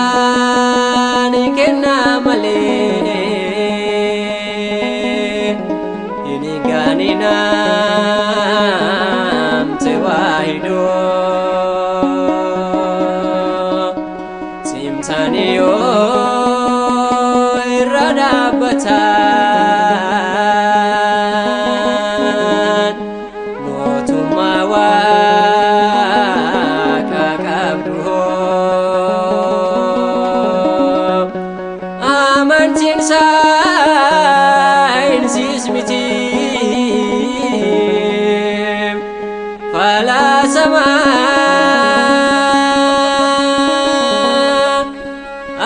Keessaan kennaa malee hin gaaninaan tewaahidoo simtanii yoo irra dhaabbatan mootummaa waaqa qabdu. Amantiin saayinsiis miti, falaasamaa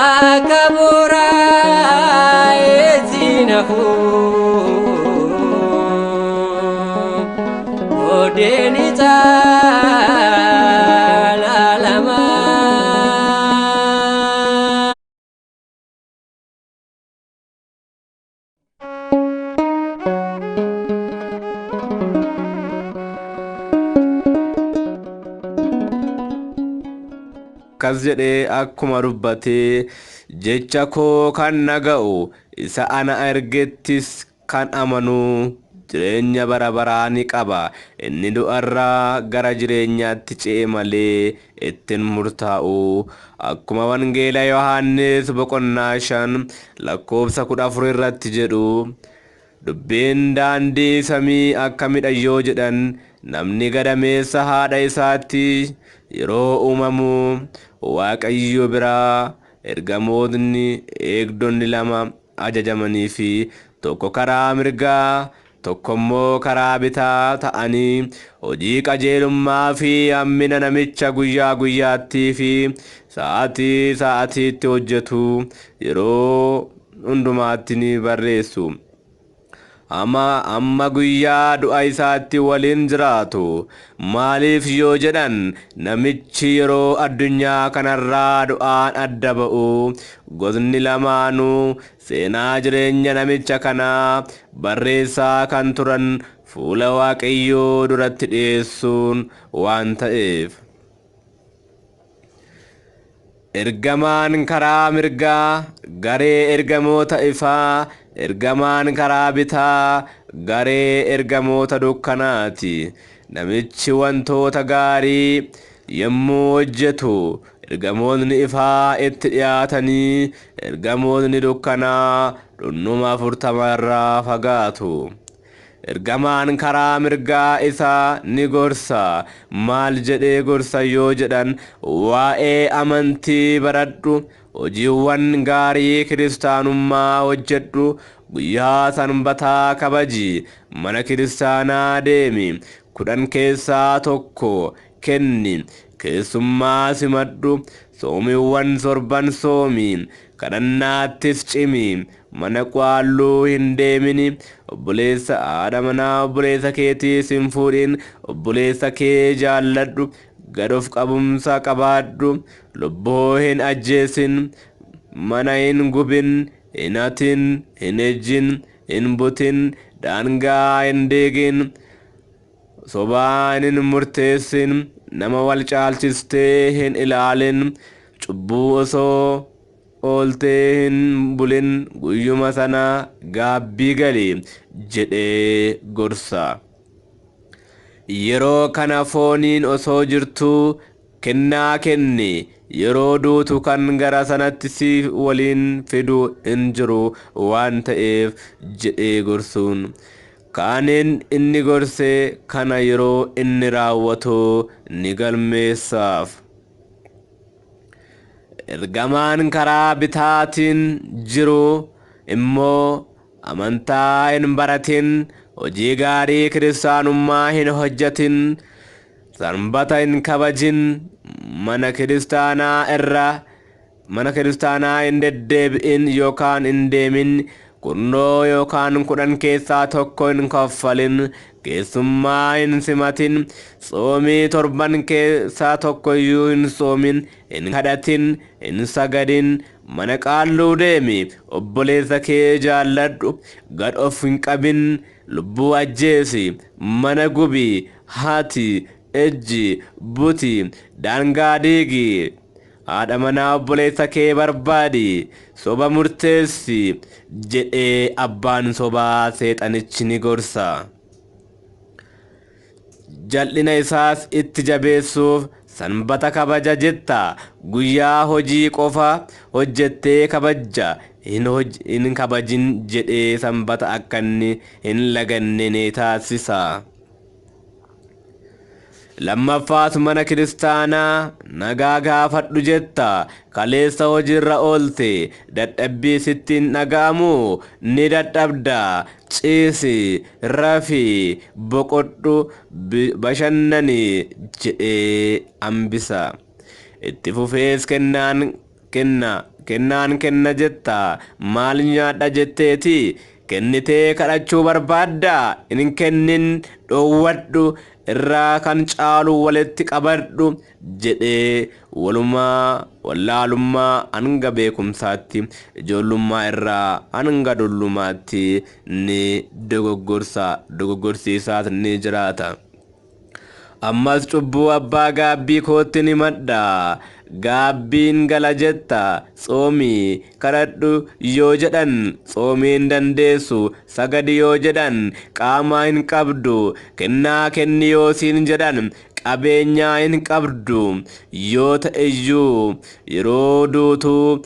akka boraa'eetti nafu booddeen ixaalaalamaa. Akkas jedhee akkuma dubbatee, jecha koo kan dhaga'u, isa ana ergettis kan amanu jireenya bara baraa ni qaba. Inni du'arraa gara jireenyaatti ce'e malee ittiin murtaa'u. Akkuma Wangeela Yohaannis boqonnaa 5 lakkoofsa 14 irratti jedhu, dubbiin daandii samii akkamidha yoo jedhan, namni gadameessa haadha isaatti yeroo uumamu Waaqayyo biraa ergamootni eegdonni lama ajajamanii fi tokko karaa mirgaa, tokko immoo karaa bitaa ta'anii hojii qajeelummaa fi hammina namicha guyyaa guyyaattii fi sa'aatii sa'aatiitti hojjetu yeroo hundumaatti ni barreessu. Amma guyyaa du'a isaatti waliin jiraatu. Maaliif yoo jedhan, namichi yeroo addunyaa kanarraa du'aan adda ba'u gosni lamaanuu seenaa jireenya namicha kanaa barreessaa kan turan fuula Waaqayyoo duratti dhiyeessuun waan ta'eef. Ergamaan karaa mirgaa garee ergamoota ifaa, ergamaan karaa bitaa garee ergamoota dukkanaati. Namichi wantoota gaarii yommuu hojjetu ergamoonni ifaa itti dhiyaatanii, ergamoonni dukkanaa dhundhuma 40 irraa fagaatu. Ergamaan karaa mirgaa isaa ni gorsa. Maal jedhee gorsa yoo jedhan, waa'ee amantii baradhu, hojiiwwan gaarii kiristaanummaa hojjedhu, guyyaa sanbataa kabaji, mana kiristaanaa deemi, 10 keessaa tokko kenni, keessummaa simadhu, soomiiwwan torban soomi, kadhannaattis cimi, mana qaalluu hin deemini, obboleessa haadha manaa obboleessa keetiis hin fuudhin, obboleessa kee jaalladhu, gad of qabumsa qabaadhu, lubbuu hin ajjeesin, mana hin gubin, hin hatin, hin ejjin, hin butin, daangaa hin diigin, sobaan hin murteessin, nama wal caalchistee hin ilaalin, cubbuu osoo ooltee hin bulin, guyyuma sana gaabbii gali jedhee gorsa. Yeroo kana fooniin osoo jirtuu kennaa kenni, yeroo duutu kan gara sanatti si waliin fidu hin jiru waan ta'eef jedhee gorsuun. Kaaniin inni gorse kana yeroo inni raawwatu ni galmeessaaf. Ergamaan karaa bitaatiin jiru immoo amantaa hin baratin, hojii gaarii kiristaanummaa hin hojjetin, sanbata hin kabajin, mana kiristaanaa irra mana kiristaanaa hin deddeebi'in yookaan hin deemin, kurnoo yookaan 10 keessaa tokko hin kaffalin, keessummaa hin simatin, soomii torban keessaa tokko iyyuu hin soomin, hin kadhatin, hin sagadin, mana qaalluu deemi, obboleessa kee jaalladhu, gad of hin qabin, lubbuu ajjeesi, mana gubi, hati, ejji, buti, daangaa diigi, Haadha manaa obboleessa kee barbaadi, soba murteessi jedhee abbaan sobaa seexanichi ni gorsa. Jal'ina isaas itti jabeessuuf sanbata kabaja jetta, guyyaa hojii qofa hojjettee kabajja hin kabajin jedhee sanbata akka inni hin laganne ni taasisa. Lammaffaas mana kiristaanaa nagaa gaafadhu jetta, kaleessa hojiirra oolte dadhabbii sitti hin dhaga'amu, ni dadhabda, ciisi, rafi, boqodhu, bashannani jedhee hambisa. Itti fufees kennaan kenna kennaan kenna jetta, maal nyaadha jetteeti kennitee kadhachuu barbaadda, hin kennin, dhoowwadhu, irraa kan caalu walitti qabadhu jedhee walumaa wallaalummaa hanga beekumsaatti, ijoollummaa irraa hanga dullumaatti ni dogoggorsa, dogoggorsiisaas ni jiraata. Ammas cubbuu abbaa gaabbii kootti ni madda, gaabbiin gala jetta, tsoomii kadhadhu yoo jedhan tsoomii hin dandeessu, sagadi yoo jedhan qaamaa hin qabdu, kennaa kenni yoo siin jedhan qabeenyaa hin qabdu yoo ta'e iyyuu yeroo duutuu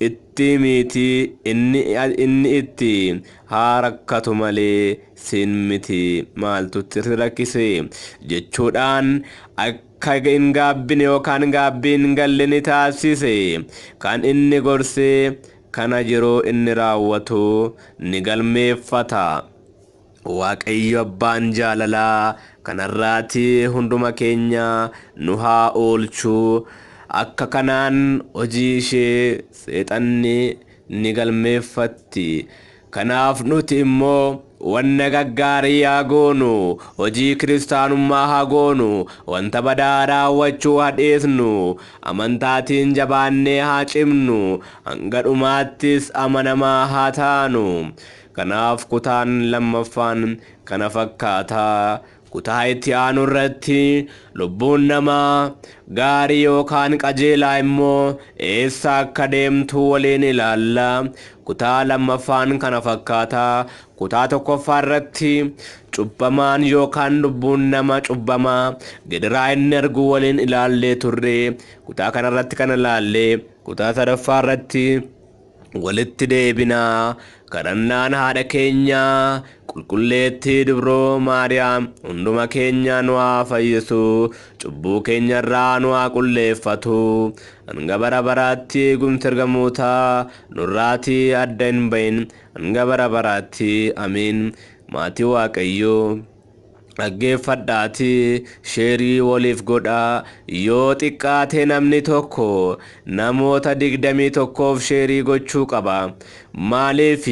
itti miti, inni itti haa rakkatu malee siin miti, maaltu itti rakkise jechuudhaan akka hin gaabbine yookaan gaabbii hin galle ni taasise. Kan inni gorse kana yeroo inni raawwatu ni galmeeffata. Waaqayyo abbaan jaalalaa kanarraati hunduma keenya nu haa oolchuu. Akka kanaan hojii ishee seexanni ni galmeeffatti. Kanaaf nuti immoo wanna gaggaarii haa goonu, hojii kiristaanummaa haa goonu, wanta badaa raawwachuu haa dhiisnu, amantaatiin jabaannee haa cimnu, hanga dhumaattis amanamaa haa taanu. Kanaaf kutaan lammaffaan kana fakkaata. Kutaa itti aanu irratti lubbuun namaa gaarii yookaan qajeelaa immoo eessa akka deemtu waliin ilaalla. Kutaa lammaffaan kana fakkaata. Kutaa tokkoffaa irratti cubbamaan yookaan lubbuun nama cubbamaa gidiraa inni argu waliin ilaallee turre. Kutaa kanarratti kan ilaalle kutaa sadaffaa irratti walitti deebinaa. Kadhannaan haadha keenyaa qulqulleettii Dubroo Maariyaam hunduma keenya nu haa fayyisu, cubbuu keenya irraa nu haa qulleeffatu, hanga bara baraatti eegumsi ergamootaa nurraatii adda hin bahin, hanga bara baraatti amiin. Maatii Waaqayyoo dhaggeeffadhaatii sheerii waliif godhaa. Yoo xiqqaate namni tokko namoota 21f sheerii gochuu qaba. Maaliif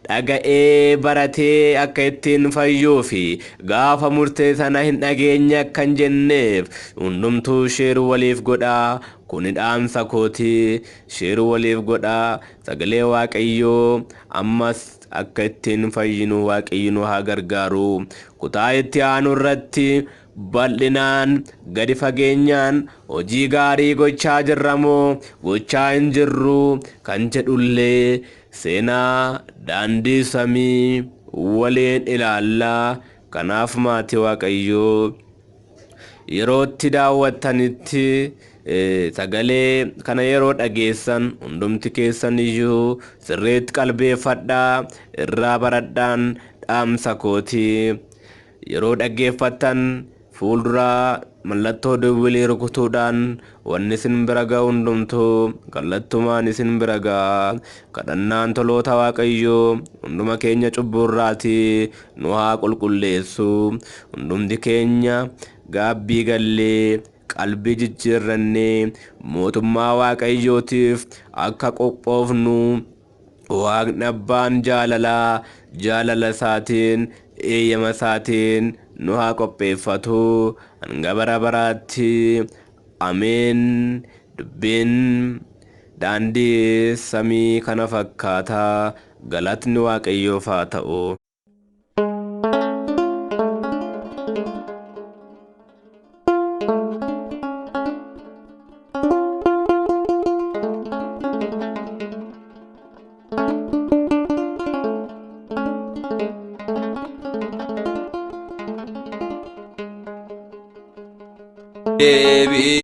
dhaga'ee baratee akka ittiin fayyuufi gaafa murtee sana hin dhageenye akka hin jenneef hundumtuu sheerii waliif godhaa. Kuni dhaamsa kooti, sheerii waliif godhaa. Sagalee Waaqayyoo ammas akka ittiin fayyinu Waaqayyo nu haa gargaaru. Kutaa itti aanu irratti bal'inaan gadi fageenyaan hojii gaarii gochaa jirra moo gochaa hin jirru kan jedhullee seenaa daandii samii waliin ilaalla. Kanaaf maatii Waaqayyoo yerootti daawwattanitti sagalee kana yeroo dhageessan hundumti keessan iyyuu sirriitti qalbeeffadhaa, irraa baradhaan dhaamsa kooti. Yeroo dhaggeeffattan fuulduraa mallattoo bilbilii rukutuudhaan wanni isin bira ga'u hundumtuu kallattumaan isin bira ga'a. Kadhannaan toloota Waaqayyoo hunduma keenya cubbuurraatii nu haa qulqulleessu. Hundumti keenya gaabbii gallee qalbii jijjiirrannee mootummaa Waaqayyootiif akka qophoofnu Waaqni abbaan jaalalaa jaalala isaatiin eeyyama isaatiin nu haa qopheeffatu hanga bara baraatti ameen. Dubbiin daandii samii kana fakkaata. Galatni Waaqayyoof haa ta'u. Deebii.